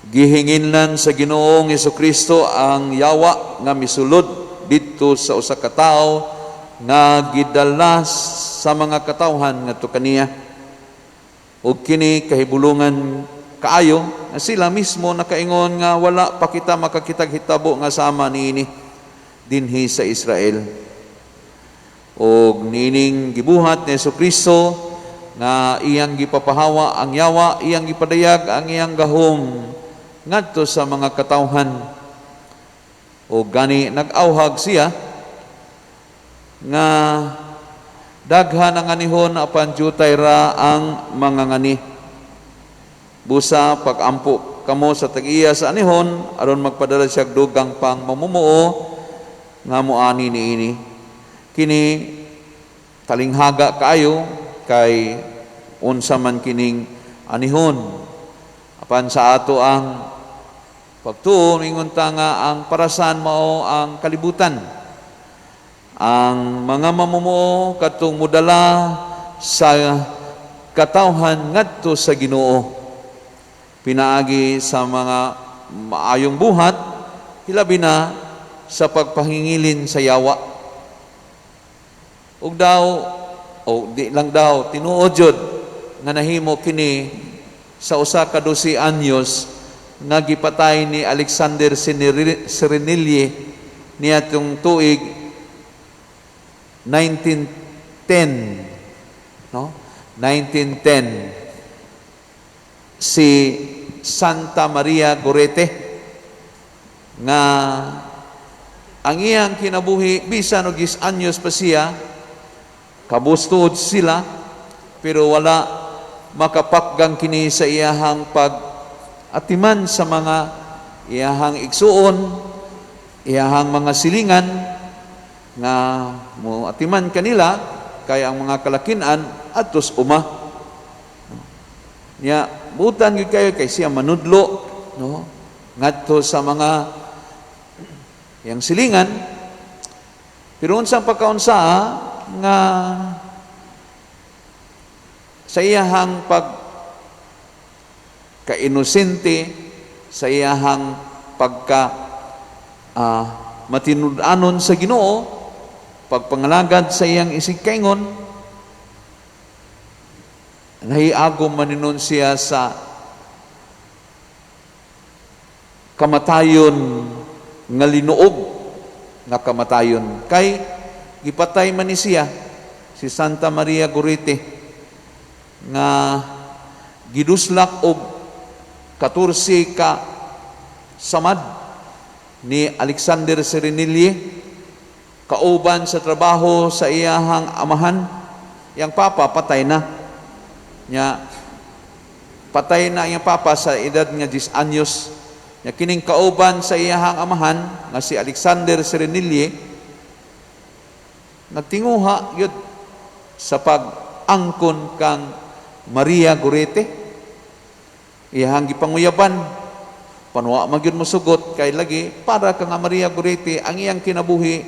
Gihinginlan sa Ginoong Kristo ang yawa nga misulod didto sa usa ka tawo nga gidala sa mga katawhan ngadto kaniya. Ug kini kahibulungan kaayo nga sila mismo nakaingon nga wala pa kita makakitag hitabo nga sama niini dinhi sa Israel. Og niining gibuhat ni Kristo nga iyang gipapahawa ang yawa, iyang gipadayag ang iyang gahom ngadto sa mga katawhan. O gani nag-awhag siya nga daghan ang anihon apan jutay ra ang mga ngani. Busa pag-ampo kamo sa tag-iya sa anihon aron magpadala siya dugang pang mamumuo nga moani niini. Kini talinghaga kaayo kay unsa man kining anihon. Apan sa ato ang pagtuo, ingon ta nga ang parasan mao ang kalibutan. Ang mga mamumuo katong mudala sa katawhan ngadto sa Ginoo pinaagi sa mga maayong buhat, hilabi na sa pagpahingilin sa yawa. Ug daw o di lang daw, tinuod jud nga nahimo kini sa usa ka 12 anyos nga gipatay ni Alexander Serenille niadtong tuig 1910, no, 1910, si Santa Maria Gorete nga ang iyang kinabuhi bisan og 10 anyos pa siya, kabustuod sila, pero wala makapakgang kini sa iyahang pag atiman sa mga iyahang igsuon, iyahang mga silingan nga mo atiman kanila kay ang mga kalakinan adtos uma. Nya butan gyud kayo kay siya manudlo, no, ngadto sa mga iyang silingan, pero unsang pagkaunsa nga sa iyahang pag kainosente, sa iyahang pagka matinud-anon sa Ginoo, pagpangalagad sa iyang isigkaingon, nahiagom man siya sa kamatayon nga linuog nga kamatayon kay gipatay man ni siya, si Santa Maria Gorete, nga giduslak og 14 ka samad ni Alexander Serenille, kauban sa trabaho sa iyahang amahan. Yang papa patay na nya, patay na iyang papa sa edad nga 10 anyos nya. Kining kauban sa iyahang amahan nga si Alexander Serenille nagtinguha yun sa pag-angkon kang Maria Gorete, iyahang gipanguyaban. Panuwa man gyud mosugot kay lagi para ka nga Maria Gorete, ang iyang kinabuhi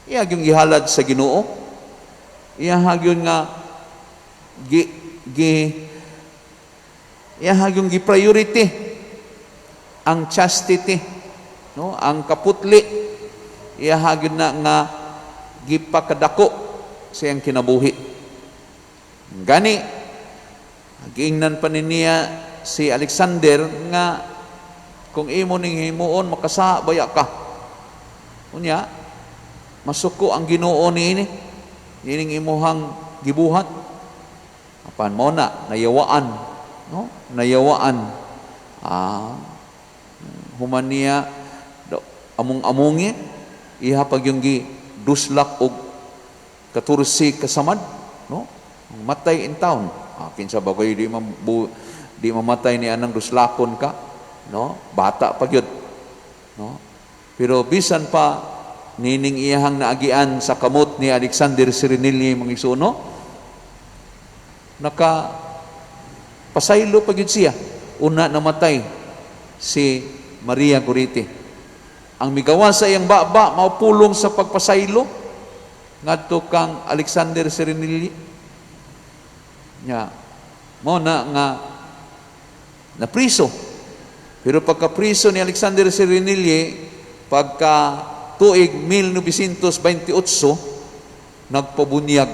iya gyud gihalad sa Ginoo, iya gyud nga gi gi iya gyud gi priority ang chastity, no, ang kaputli, iya gyud na nga gipakadako sa iyang kinabuhi. Gani giingnan pa ni niya si Alexander nga kung imo ning himuon, makasa baya ka, unya masuko ang Ginoo niini nining imuhang gibuhat. Apan mo na nayawaan, no, nayawaan. Human niya among-amongi, iha pag yung gi duslak og 14 kasamad, no, matay in town. Kinsa ba kayo di mamatay ni anang duslakon ka, no, bata pa gyud, no? Pero bisan pa nining iyahang naagian sa kamot ni Alexander Serenille, mga igsuon, naka pasaylo pa gyud siya. Una namatay si Maria Gorete. Ang migawa sa iyang baba mao pulong sa pagpasaylo ngadto kang Alexander Serenille. Nya mo na nga napriso. Pero pagka-priso ni Alexander Serenille, pagka tuig 1928, nagpabunyag.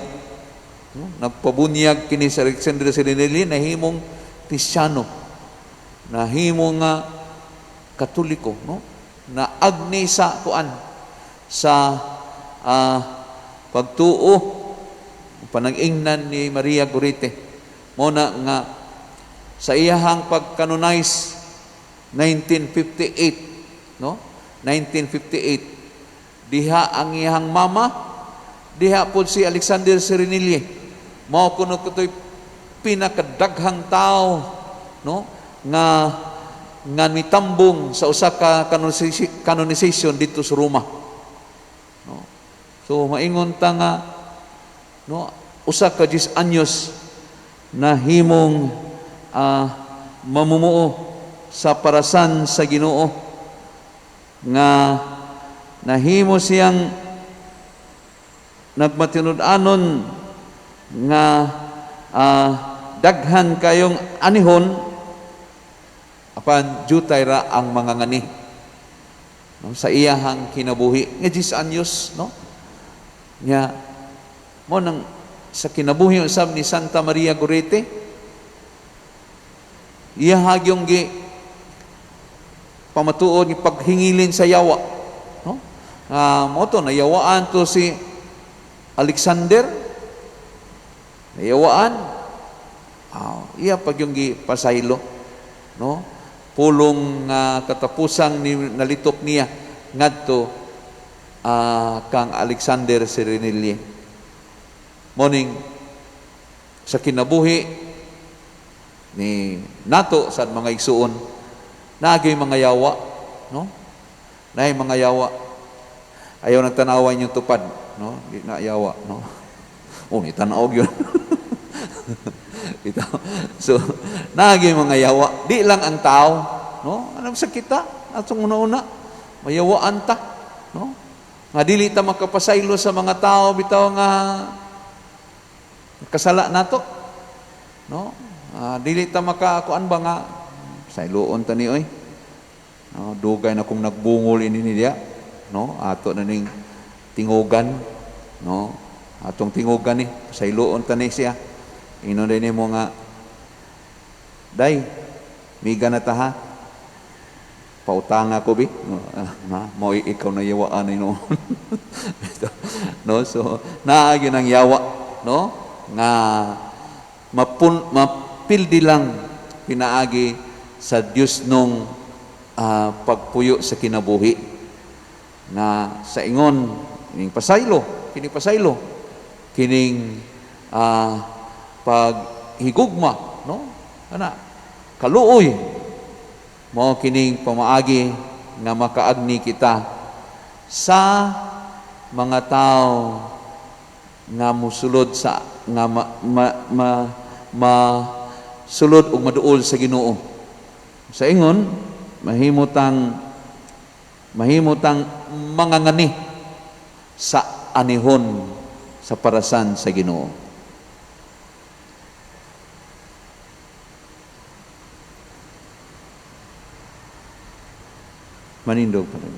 No? Nagpabunyag kini si Alexander Serenille, nahimong Kristiyano, nahimong nga Katoliko, no? Na agni sa kuan sa pagtuo panag-ingnan ni Maria Gorete. Mo na nga sa iyahang pag-canonize 1958, no? 1958, diha ang iyahang mama, diha pod si Alexander Serenille. Mao kuno kutoy pinakadaghang tao, no, nga nga mitambong sa usa ka canonization dito sa Roma. No? So maingon ta nga, no, usa ka 10 anyos na himong mamumuo sa parasan sa Ginoo, nga nahimo siyang nagmatinud-anon nga daghan kayong anihon, apan jutay ra ang mga ngani, no, sa iyahang kinabuhi nga 10 anyos, no? Nya mo nang sa kinabuhi usab ni Santa Maria Gorete, iya hagyong gi pamatuod ni paghingilin sa yawa, no? Mo to nayawaan to si Alexander, nayawaan, iya pagyong gi pasaylo, no? Pulong katapusang ni, nalitok niya ngadto kang Alexander Serenille. Morning sa kinabuhi ni nato sa mga igsuon, naagay mga yawa, no? Naay mga yawa. Ayaw nang tanawan yung tupad, no? Di na yawa, no? Oh, ni tanaw yun. Ito. So, naagay mga yawa. Di lang ang tao, no? Anong sa kita? Atong una-una, mayawaan ta, no? Nga dili ta makapasaylo sa mga tao bitaw nga kasala nato, no? Dili ta makakuan ba nga sayloon ta ni oy. No, dugay na kung nagbungol ini niya, no? Ato na ning tingugan, no? Atong tingugan ni sayloon ta ni siya. Ingnon din nimo nga, day, miga na ta ha. Pautanga ko bi, no, mo ikaw na yawaan ni noon. No, so naagi nang yawa, no? Nga mapildi lang pinaagi sa Dios nung pagpuyo sa kinabuhi. Nga sa ingon kining pasaylo, kining pasaylo, kining paghigugma, no? Ana, kaluoy mao kining pamaagi nga makaagni kita sa mga tao nga musulod sa nga ma sulod ug maduol sa Ginoo. Sa ingon mahimutang mangangani sa anihon sa parasan sa Ginoo. Manindog pa rin.